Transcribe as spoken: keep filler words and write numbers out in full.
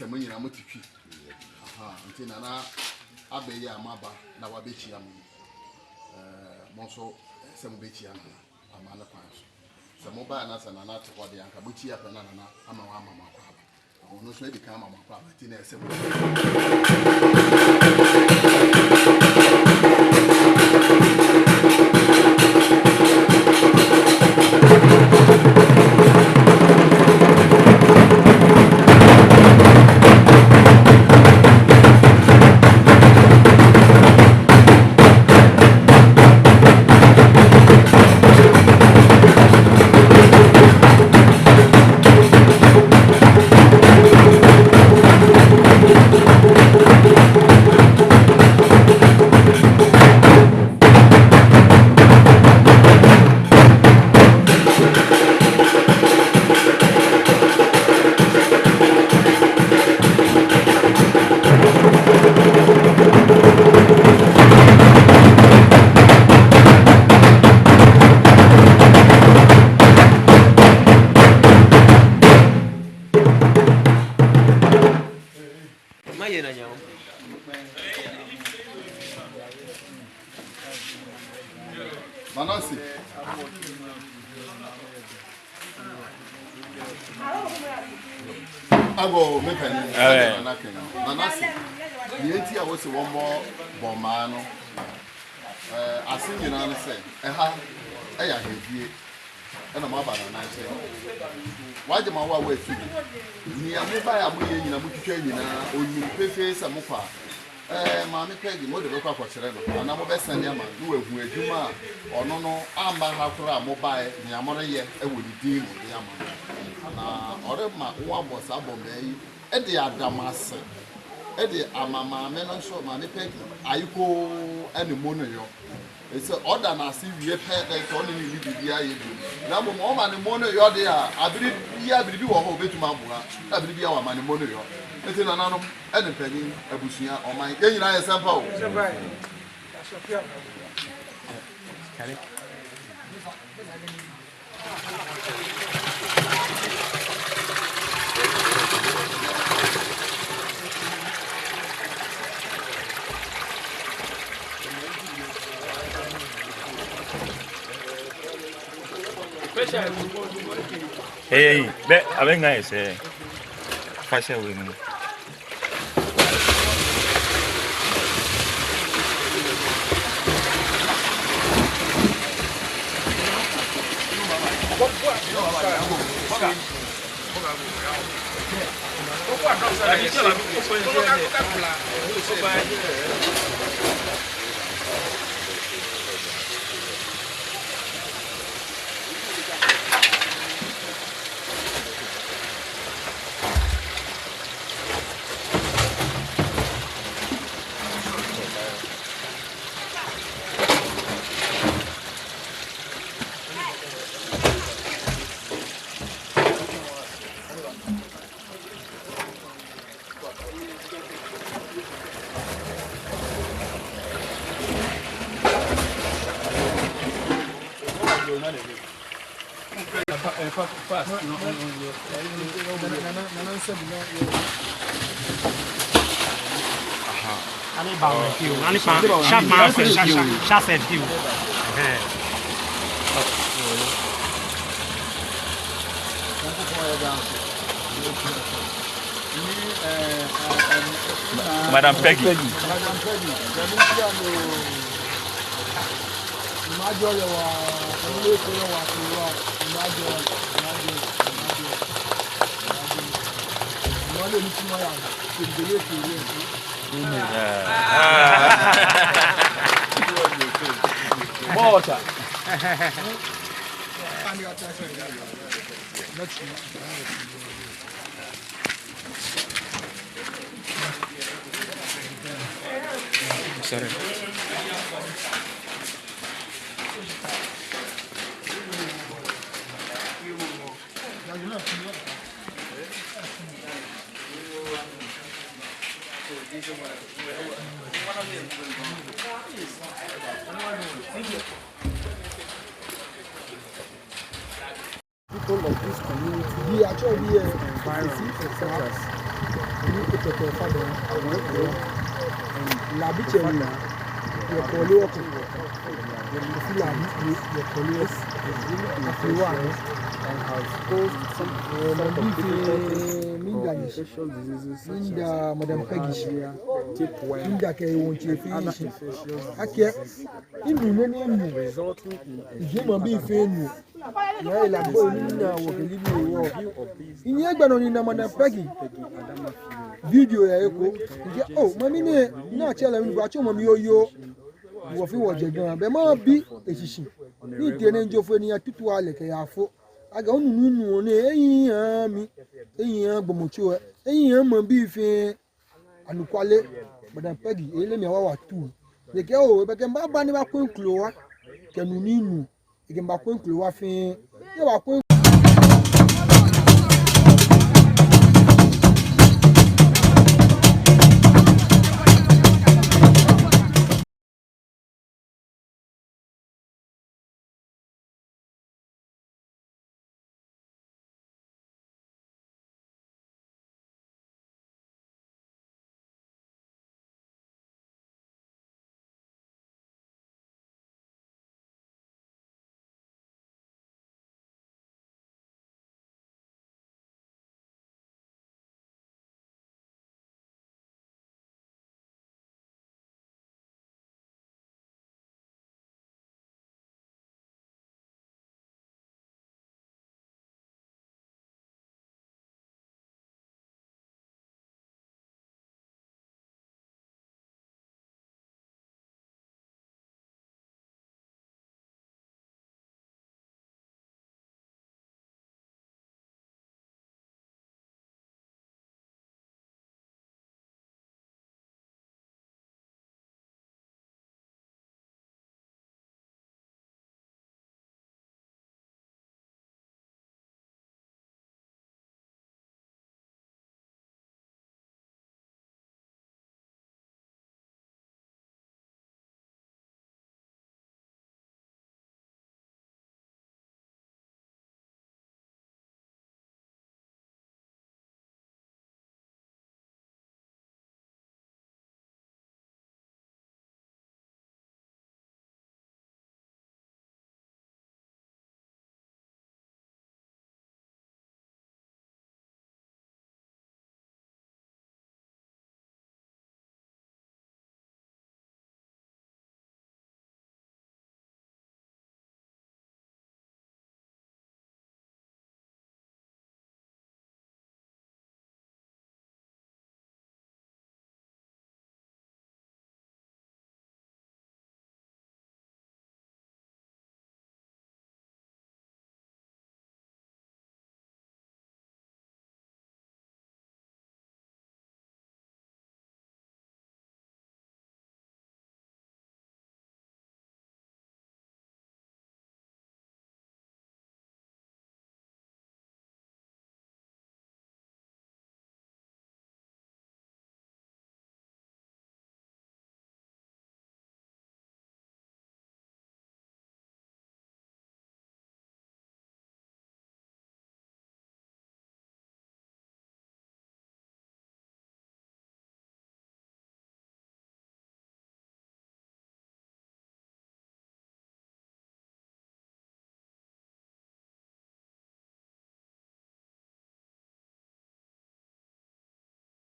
Mo nyinaa mote twi. Aha, nti Nana abɛyɛ amɛba na wɔabɛkyia mo. Ɛɛ, mo nso, ɛɛ, sɛ mobɛkyia Nana, ama no kwan so. Sɛ moba na sɛ Nana te hɔ deɛ, anka mokyia pɛ na Nana ama wɔama mo akwaaba. Ɔno nso adi kan ama mo akwaaba, nti na ɛsɛ mo. Maye na nyam. Manase. Agoo, mepɛ ni. Ɛɛ. Nana kɛn. Manase. Yɛ ti a wɔsɛɛ wɔbɔ bɔ maa no. Ɛɛ, ase nyinaa ne sɛ, ɛha, ɛyɛ ahefie. Ɛna moaba Nana nkyɛn. Wɔagye mo awo a wɔatu mo. Nea mobaeɛ a moyɛ nyinaa, motwitwa nyinaa, onim pefee sɛ mokɔ a, ɛɛ, Maame Peggy, mode bɛkɔ akɔkyerɛ no. Anaa mobɛsane ama no, na wahu adwuma a ɔno no amma ha koraa a mobaeɛ, nea moreyɛ wɔ ne din mu de ama no. Na ɔrema wɔabɔ saa bɔmaa yi de ada mo ase, de ama maame no nso, Maame Peggy, ayekoo ne mo no yɔ. Ese ɔda no ase wie pɛ, na ɛsɛ ɔne ne ne biribi ayɛ bio. Na mmom ɔma ne mo no yɔ de a, abere biara biribi wɔ hɔ a obetumi aboa, na bere biara wama ne mo no yɔ. Enti nananom ne mpanyin, abusua, ɔman, yɛn nyinaa yɛ sɛmpa o. Ei, ei, bɛ, abɛ ŋa ese. Fashɛ wɛ mu. Ani ba wɛ fioo, ani kpa, sharp man, sharp, sharp, sharp, sharp fioo. Ɛhɛɛ. Madam Peggy. More water. Sorry. People of this community, we actually, uh, environment, such as, Ni ekɛtee Fadɔŋ, Labi tsɛ ni, yɛ Kɔɔle wɔkɔ. Ofi Labi, yɛ Kɔɔle wɔkɔ. Afee wa ni. Ɛɛ, maŋbii fɛɛ, miida nyɛ shi. Miida Madam Peggy shi. Miida kɛ wɔŋtsɛ fɛɛ shi. Akɛ, minu nɔ ni minu. Ije maŋbii fɛɛ nu. Naa ela bo ni na wɔ kɛ libi wɔ. Minyɛ gbɛ nɔ ni mina Madam Peggy video yɛ he ko. Mikɛɛ, oh, mami nɛɛ, ni atsɛ lɛ mli, atsɛɔ mami Oyo. Wɔfɛɛ wɔjɛ Ga. Bɛ mabi eshishi. Ni mitee ni mijɔɔ foi ni miyatutu lɛ kɛya fo. Akɛ onu nɔ ni minu nɛɛ, ehiii aha mi. Ehiii aha gbɔmɔtso lɛ. Ehiii aha maŋbii fɛɛ. Anɔkwale, Madam Peggy, ele mi awawa tu. Ekɛɛ, oh, ebɛ kɛ mibaba ni maba kwɛ mikrowa. Kɛ nɔ ni minu. Ekɛɛ maba kwɛ mikrowa fɛɛ. Ni maba kwɛ